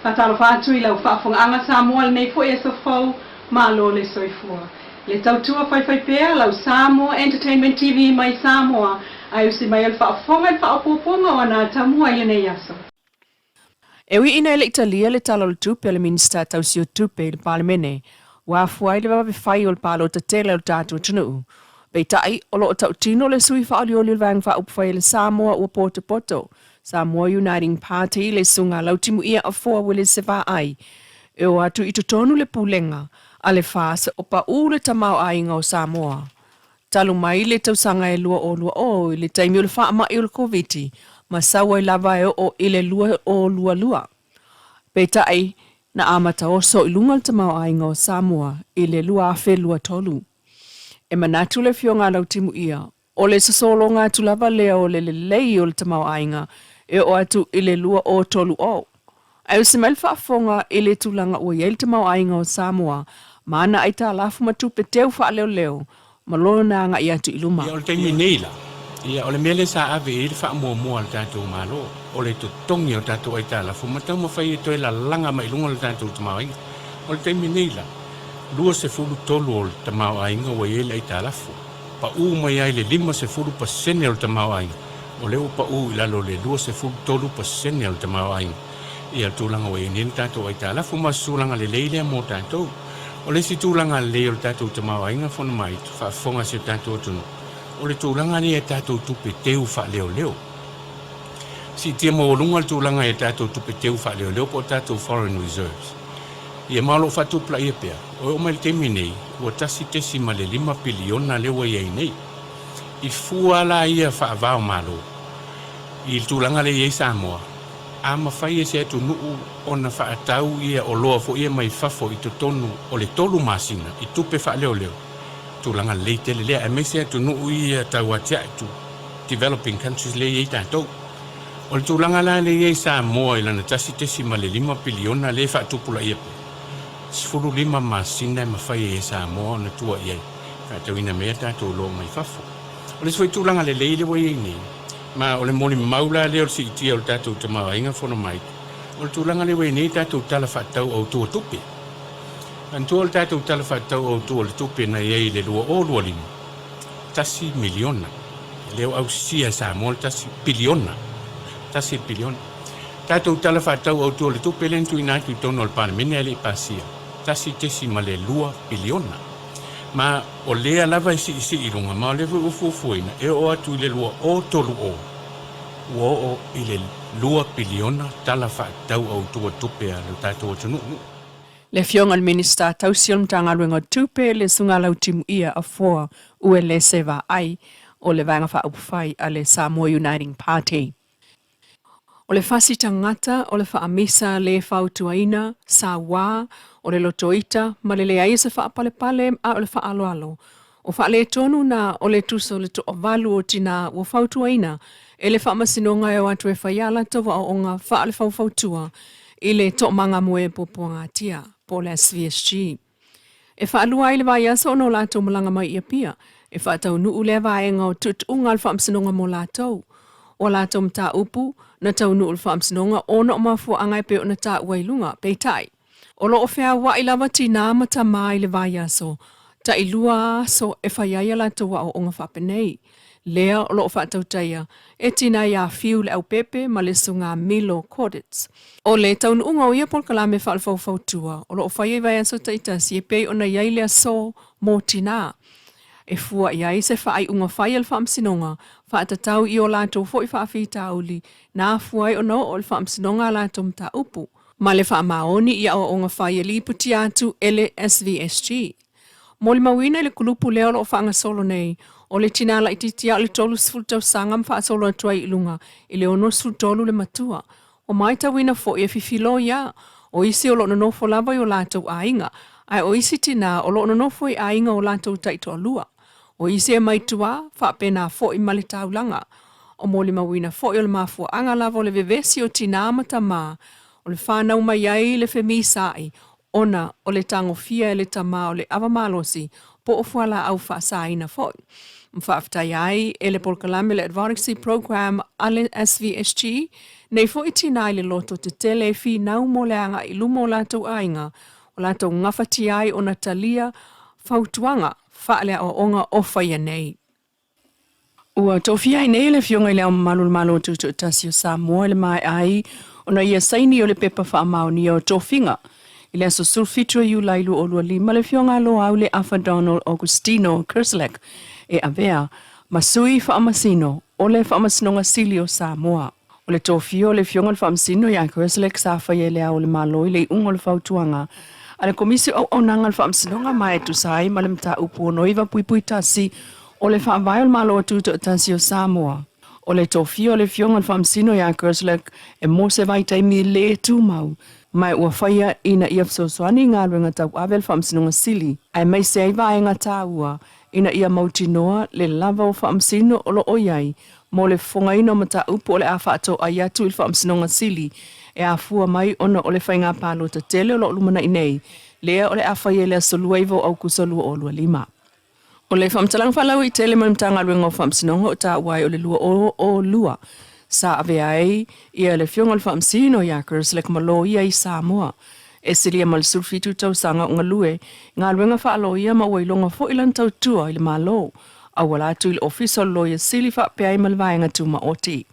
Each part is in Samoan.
Faatalofa atu i lau faafogaaga Samoa i lenei foi aso fou, malo le soifua. Le tautua faifaipea lau Samoa Entertainment TV mai Samoa ae usi mai o le faafofoga i le faaopoopoga o ana atamua i lenei aso. E ui ina e le i talia le Tala o le Tupe a le Minisita tausi o Tupe i le Palemene, ua afua ai le vave fai o le palota tele a lo tatou atunuu. Peitai, o lo o tautino le sui faaolioli o le Vaega Faaupufai a le Samoa ua potopoto, Samoa Uniting Party, le Susuga Lautimuia Afoa Uelese Vaai, e o atu i totonu le Pulega a le FAST o paū le tamaoaiga o Samoa. Talu mai le tausaga e 2020 i le taimi o le faamai o le Koviti ma sau ai lava e oo i le 2022. Peitai, na amata oso i luga le tamaoaiga o Samoa i le 2023. E manatu le Afioga a Lautimuia, o le sosologa atu lava lea o le lelei o le tamaoaiga e oo atu i le 2030. Ae usi mai le faafofoga i le tulaga ua i ai le tamaoaiga o Samoa ma ana aitalafu ma tupe teu faaleoleo ma lona agai atu i luma. Ia o le taimi nei la, ia o le mea lea sa ave i ai le faamuamua a le tatou Malo, o le totogi o tatou aitalafu ma taumafai e toe lalaga mai i luga o le tatou tamaoaiga. O le taimi nei la, 23 o le tamaoaiga ua i ai le aitalafu, pau mai ai le 50% o le tamaoaiga, o lea ua pau i lalo o le 23% o le tamaoaiga ia le tulaga ua i ai nei le tatou aitalafu, ma o se tulaga lelei lea mo tatou. O le isi tulaga lelei o le tatou tamaoaiga Fonomaitu, faafofoga si o tatou atunuu, o le tulaga lea i a tatou tupe teu faaleoleo. Siitia maualuga le tulaga i a tatou tupe teu faaleoleo po o tatou foreign reserves. Ia ma o lo o faatupulaia pea, e oo mai i le taimi nei, ua 1.5 piliona lea ua i ai nei. I fua la ia faava-o-Malo i le tulaga lea e i ai Samoa, a mafai e se atunuu ona faatau ia oloa foi ia mai fafo i totonu o le tolu masina i tupe faaleoleo, tulaga lelei tele lea, aemaise atunuu ia tauatiae tu, developing countries lea e i ai tatou. O le tulaga la lea e i ai Samoa i lana 1.5 piliona lea e faatupulaia pea, 15 masina e mafai ai e Samoa ona tua i ai, faatauina mai ai tatou oloa mai fafo. O le isi foi tulaga lelei lea ua i ai nei, ma o le molimau la lea o le siitia o le tatou tamaoaiga fono mai, o le tulaga lea ua i ai nei tatou Tala Faatatau Autu o Tupe. Manatua o le tatou Tala Faatatau Autu o le Tupe na i ai i le 2025, tasi miliona. Lea ua ausia e Samoa le tasi piliona, tasi piliona. Tatou Tala Faatatau Autu o le Tupe lea na tuuina atu i totonu o le Palemene ae le i pasia, 1.2 piliona. Ma o lea lava e siisii i luga, ma o lea foi ua fuafuaina e oo atu i le 2030, ua oo i le 2 piliona Tala Faatatau Autu o Tupe a lo tatou atunuu. Le Afioga i le Minisita Tausi o le Matagaluega o Tupe, le Susuga Lautimuia Afoa Uelese Vaai o le Vaega Faaupufai a le Samoa Uniting Party. O le fasi tagata, o le faamisa le fautuaina, sauā, o le lotoita, ma le leai o se faapalepale a o le faaaloalo. O faaletonu na o le tusa o le toavalu o tinā ua fautuaina e le Faamasinoga e o atu e fai a latou aoaoga faalefaufautua i le Toomaga-moe Puapuagatia, po o le SVSG. E faalua ai le vaiaso ona o latou malaga mai i Apia, e faataunuu lea vaega o tuutuuga a le Faamasinoga mo latou. O a latou mataupu, na taunuu le Faamasinoga ona o mafuaaga e pei ona taua i luga, peitai, o lo o feaua'i lava tinā ma tamā i le vaiaso, tailua aso e fai ai a latou aoaoga faapenei. Lea o lo o faatautaia e Tina ia Fiu Leaupepe ma le Susuga Milo Korditz. O le taunuuga o ia polokalame faalefaufautua o lo o faia i vaiaso taitasi e pei ona i ai le aso mo tinā, e fua i ai se faaiuga fai a le Faamasinoga faatatau i o latou foi faafitauli na afua ai ona oo i le Faamasinoga a latou mataupu ma le faamaoni i aoaoga fai e lipotia atu e le SVSG. Molimauina i le kulupu lea o lo o faagasolo nei, o le tinā laitiiti lava o le 30 tausaga ma faasolo atu ai i luga i le 63 le matua. Ua matauina foi e fifiloi lava o isi o lo o nonofo lava i o latou aiga, ae o isi tinā o lo o nonofo i aiga o latou taitoalua. O isi e mai tua, faapena foi ma le taulaga. O molimauina foi o le mafuaaga lava o le vevesi o tinā ma tamā, o le fanau mai ai le femisaai ona o le tagofia e le tama o le ava malosi po o fualaau faasaina foi. Ma faafetaia ai e le polokalame le Advocacy Program a le SVSG Nei foʻi tinā i le loto tetele e finau mo le agaʻi i luma o latou aiga, o latou gafatia ai ona talia fautuaga faaleaoaoga o faia nei. Ua tofia ai nei le Afioga i Le Ao Mamalu o le Malo Tutoatasi o Samoa i le maea ai ona ia saini o le pepa faamaonia o tofiga i le aso 17 o Iulai 2025 le Afioga a Loau Le Afa Donald Augustino Kerslake e avea ma Sui Faamasino o le Faamasinoga Sili o Samoa. O le tofia o le Afioga i le Faamasino ia Kerslake sa faia e Le Ao o le Malo i le iuga o le fautuaga a le Komisi o Auaunaga a le Faamasinoga ma e tusa ai ma le Mataupu 69.1 o le Faavae o le Malo Tutoatasi o Samoa. O le tofia o le Afioga i le Faamasino ia Kerslake e mo se vaitaimi lē tumau, ma ua faia ina ia fesoasoani i galuega tauave a le Faamasinoga Sili, aemaise ai vaega taua ina ia mautinoa le lava o faamasino o lo o i ai mo le fofogaina o mataupu o le a faatoai atu i le Faamasinoga Sili e afua mai ona o le faiga palota tele o lo o lumanai nei, lea o le a faia i le aso 29 o Aukuso 2025. O le faamatalaga faalauaitele mai le Matagaluega o Faamasinoga o taua ai o le 2002 sa avea ai ia le Afioga i le Faamasino ia Kerslake ma Loia i Samoa e silia ma le 17 tausaga o galue i galuega faaloia ma ua iloga foi lana tautua i le Malo auala atu i le Ofisa o le Loia Sili faapea ai ma le Vaega Tumaoti.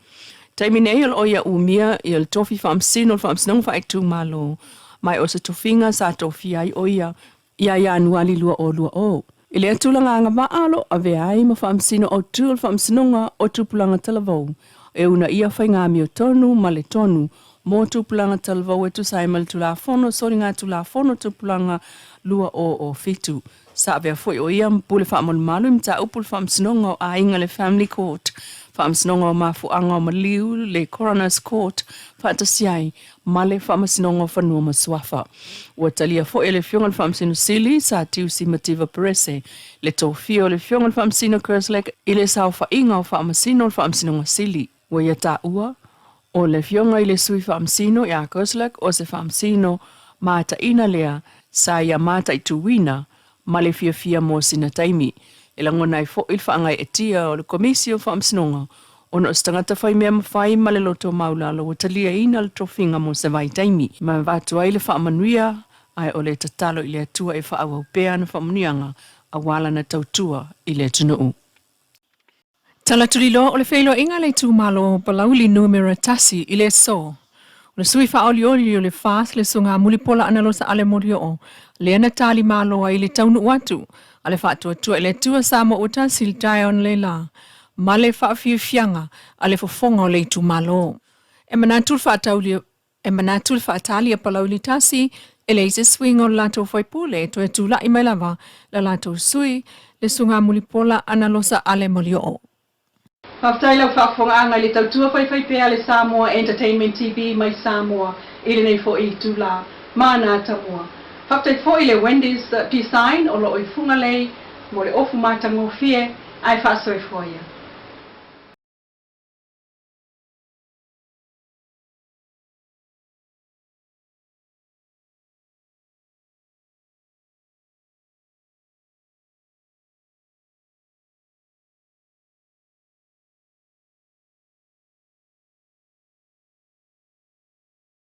Taimi nei o lo o ia umia ia le tofi faamasino o le Faamasinoga Faaitumalo ma o se tofiga sa tofia ai o ia ia Ianuali 2020. I lea tulaga agavaa o lo o avea ai ma Faamasino Autu o le Faamasinoga o Tupulaga Talavou e uunaia faiga amiotonu ma le tonu mo tupulaga talavou e tusa ai ma le Tulafono Soligatulafono Tupulaga 2007. Sa avea foi o ia ma pule faamalumalu i mataupu le Faamasinoga o Aiga le Family Court, Faamasinoga o Mafuaaga o Maliu le Coroner's Court faatasi ai ma le Faamasinoga o Fanua ma Suafa. Ua talia foi e le Afioga i le Faamasino Sili, Sir Tiusi Mativa Perese, le tofia o le Afioga i le Faamasino Kerslake i le saofaiga o Faamasino o le Faamasinoga Sili. Ua ia taua, o le Afioga i le Sui Faamasino ia Kerslake o se Faamasino mataina lea sa ia mataituina ma le fiafia mo sina taimi. E lagona ai foi le faagaeetia o le Komisi o Faamasinoga ona o se tagata fai mea mafai ma le loto maulalo ua taliaina le tofiga mo se vaitaimi ma avatu ai le faamanuia ae o le tatalo i le Atua e faaauau pea ana faamanuiaga aua lana tautua i le atunuu. Tala tuliloa o le feiloaiga a le itumalo o Palauli Numera 1 i le aso. O le sui faaolioli o le FAST le Susuga Mulipola Analosa Ale Molioo lea na tali malo ai i le taunuu atu a le Faatuatua i le Atua Samoa ua tasi i le taeao analeila ma le faafiafiaga a le fofoga o le itumalo. E manatu le faatauli E manatu le faatali a Palauli Tasi e leai se suiga o le latou faipule e toe tulai mai lava le latou sui, le Susuga Mulipola Analosa Ale Molioo. Faafetai lau faafofogaaga i le tautua faifaipea a le Samoa Entertainment TV mai Samoa i lenei foi itula. Mana Tamua. Faafetai foi i le Wendy's Design o lo o i Fugalei mo le ofu matagofie ae faasoifua ia.